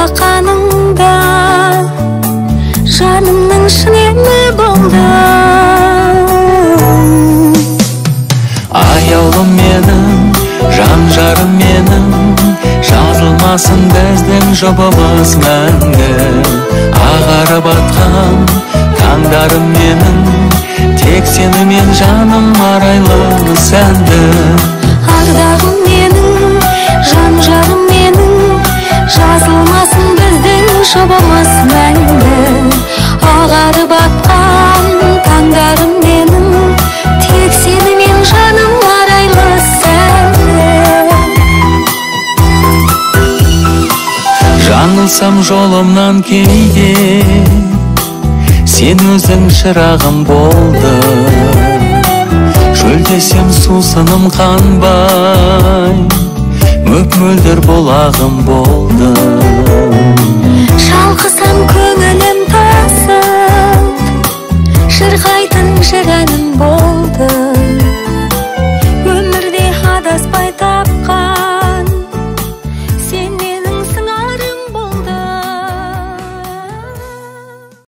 Алақаныңда жанымның шын емі болды. Аяулым менің, жан жарым менің, жазылмасын біздің жұбымыз мәңгі. Ағарып атқан таңдарым менің, тек сенімен жаным арайлы сәнді. Ардағым менің, жан жарым менің, жазылмасын біздің жұбымыз мәңгі. Ағарып атқан таңдарым менің, тек сенімен жаным арайлы сәнді. Жаңылсам жолымнан кейде, сен өзің шырағым болдың. Шөлдесем сусыным қанбай, мөп-мөлдір бұлағым болдың.